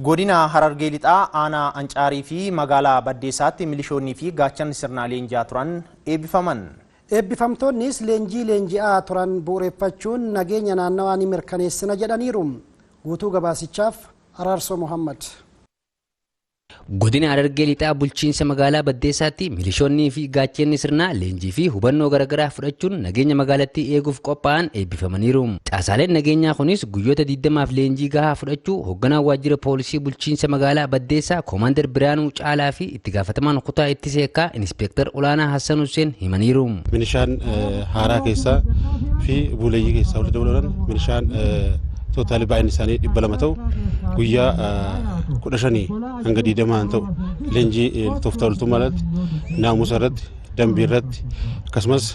Godina Harargee Lixaa aanaa Ancaarii fi magaalaa Baddeessaatti milishoonnii fi gaachanni sirnaa leenji'aa turan eebbifaman. Eebbifamtoonnis leenjii leenji'aa turan bu'uureffachuun nageenya naannawaa ni mirkaneessina jedhaniiru. Guutuu gabaasichaaf Araarsoo Muhammad. Godina Harargee Lixaa bulchiinsa magaalaa Baddeessaatti milishoonnii fi gaachanni sirnaa leenjii fi hubannoo garaagaraa fudhachuun nageenya magaalattii eeguuf qophaa'an eebbifamaniiru. Caasaaleen nageenyaa kunis guyyoota 20f leenjii gahaa fudhachuu hoogganaa waajjira poolisii bulchiinsa magaalaa Baddeessaa Koomaandar Biraanuu Caalaa fi itti gaafatamaan kutaa ittisa yakkaa Inspektar Olaanaa Hassan Hussein himaniiru. Milishaan haaraa keessaa fi buleeyyii keessaa walitti dabaluudhaan milishaan tootaalii baay'inni isaanii 200 ta'u guyyaa 15 hanga 20 ta'u leenjii tooftaa loltummaa irratti, naamusa irratti, dambii irratti akkasumas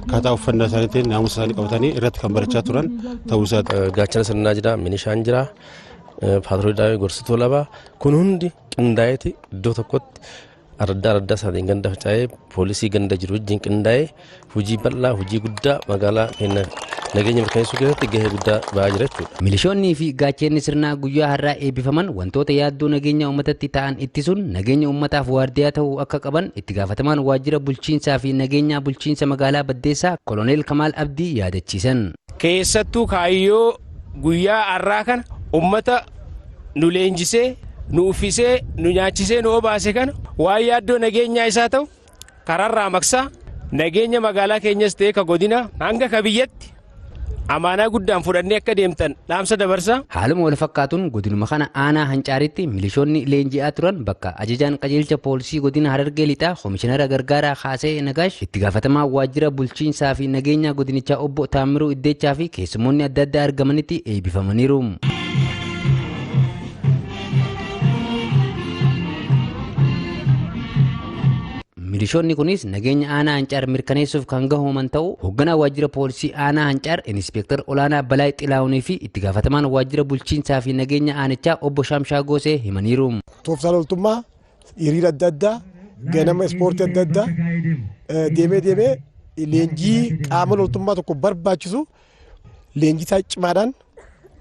akkaataa uffannaa isaaniitiin naamusa isaanii qabatanii irratti kan barachaa turan ta'uu isaati. Gaachana sirnaa jira, milishaan jira, paatroolii gorsituu lama kun hundi qindaa'eeti iddoo tokkotti araddaa araddaa isaatiin ganda faca'ee poolisii ganda jiru wajjin qindaa'ee hojii bal'aa hojii guddaa magaalaa keenya nageenya mirkaneessuu keessatti gahee guddaa ba'aa jira jechuudha. Milishoonnii fi gaachanni sirnaa guyyaa har'aa eebbifaman wantoota yaaddoo nageenya uummatatti ta'an ittisuun nageenya uummataaf waardiyaa ta'uu akka qaban itti gaafatamaan waajjira bulchiinsaa fi nageenya bulchiinsa magaalaa Baddeessaa Koloneel Kamaal Abdii yaadachiisan. Keessattuu kaayyoo guyyaa har'aa kana uummata nu leenjisee nu uffisee nu nyaachisee nu obaase kana waan yaaddoo nageenyaa isaa ta'u karaarraa maqsaa nageenya magaalaa keenyas ta'e ka godina hanga ka biyyatti amaanaa guddaan fudhannee akka deemtan dhaamsa dabarsaa. Haaluma wal fakkaatuun godinuma kana aanaa Hancaaritti milishoonni leenji'aa turan bakka ajajaan qajeelcha poolisii godina Harargee Lixaa Komishinara Gargaaraa Haasee Nagaash itti gaafatamaa waajjira bulchiinsaa fi nageenya godinichaa obbo Taammiruu Iddeechaa fi keessummoonni adda addaa argamanitti eebbifamaniiru. Milishoonni kunis nageenya aanaa Hancaar mirkaneessuuf kan gahooman ta'uu hoogganaa waajjira poolisii aanaa Hancaar Inspektar Olaanaa Balaay Xilaawunii fi itti gaafatamaan waajjira bulchiinsaa fi nageenya aanichaa obbo Shaamshaa Goosee himaniiru. Tooftaa loltummaa hiriira adda addaa ganama ispoortii adda addaa deemee deemee leenjii qaama loltummaa tokko barbaachisu leenjii isaa cimaadhaan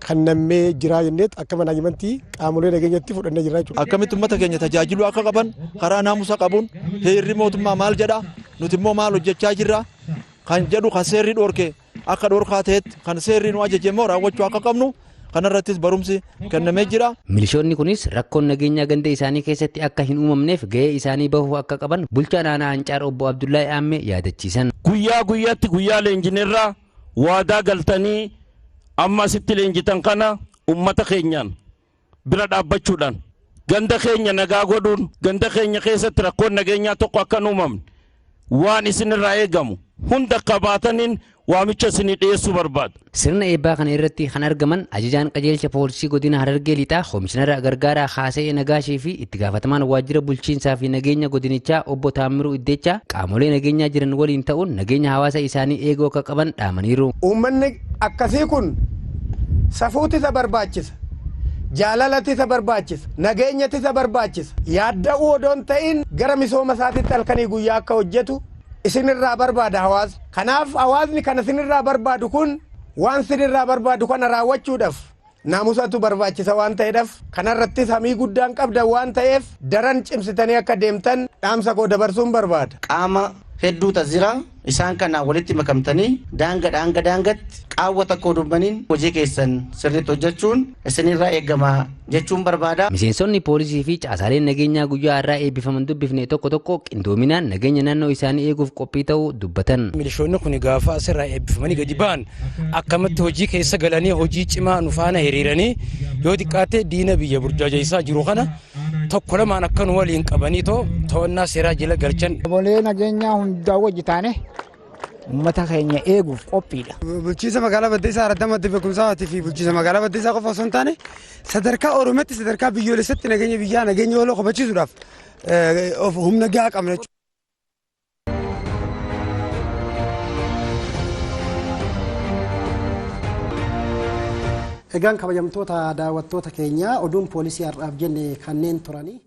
kan nammee jiraa jenneet akka manaajimentii qaamolee nageenyatti fudhannee jirra jechuudha. Akkamitti uummata keenya tajaajiluu akka qaban karaa naamusa qabuun heerri mootummaa maal jedha nuti immoo maal hojjechaa jirra kan jedhu kan seerri dhoorke akka dhoorkaa ta'etti kan seerri nu ajaje immoo raawwachuu akka qabnu kanarrattis barumsi kennamee jira. Milishoonni kunis rakkoon nageenyaa ganda isaanii keessatti akka hin uumamneef gahee isaanii bahuu akka qaban bulchaan aanaa Hancaar obbo Abdullahi Aammee yaadachiisan. Guyyaa guyyaatti guyyaa leenjineerraa waadaa galtanii amma asitti leenjitan kana uummata keenyaan bira dhaabbachuudhaan ganda keenya nagaa godhuun ganda keenya keessatti rakkoon nageenyaa tokko akka hin uumamne waan isinirraa eegamu hunda qabaataniin waamicha isinii dhiyeessuu barbaada. Sirna eebbaa kana irratti kan argaman ajajaan qajeelcha poolisii godina Harargee Lixaa Komishinara Gargaaraa Haasee Nagaashii fi itti gaafatamaan waajjira bulchiinsaa fi nageenya godinichaa obbo Taammiruu Iddeechaa qaamolee nageenyaa jiran waliin ta'uun nageenya hawaasa isaanii eeguu akka qaban dhaamaniiru. Uummanni akkasii kun safuutu isa barbaachisa. Jaalalatti isa barbaachisa. Nageenyatti isa barbaachisa. Yaadda'uu odoo hin ta'in gara misooma isaatitti halkanii guyyaa akka hojjetu isinirraa barbaada hawaasni. Kanaaf hawaasni kan isinirraa barbaadu kun waan isinirraa barbaadu kana raawwachuudhaaf naamusatu barbaachisa waan ta'eedhaaf kanarrattis hamii guddaan qabdan waan ta'eef daran cimsitanii akka deemtan dhaamsa koo dabarsuun barbaada. Qaama hedduutu jira isaan kana walitti makamtanii daanga daanga daangatti qaawwa tokko dubbaniin hojii keessan sirriitti hojjechuun isinirraa eegama jechuun barbaada. Miseensonni poolisii fi caasaaleen nageenyaa guyyaa har'aa eebbifaman dubbifne tokko tokko qindoominaan nageenya naannoo isaanii eeguuf qophii ta'uu dubbatan. Milishoonni kun gaafa asirraa eebbifamanii gadi ba'an akkamatti hojii keessa galanii hojii cimaa nu faana hiriiranii yoo xiqqaate diina biyya burjaajessaa jiru kana tokko lamaan akka nu waliin qabanii to'annaa seeraa jala galchan. Obolee nageenyaa hundaa wajji taane uummata keenya eeguuf qophiidha. Bulchiinsa magaalaa Baddeessaa Araddaamatti beekumsaatii fi bulchiinsa magaalaa Baddeessaa qofa osoo hin taane sadarkaa Oromootti sadarkaa biyyoolessaatti nageenya biyyaa nageenya waloo kabachiisuudhaaf humna gahaa qabna jechuudha. Egaan kabajamtoota daawwattoota keenyaa oduun poolisii har'aaf jenne kanneen turanii.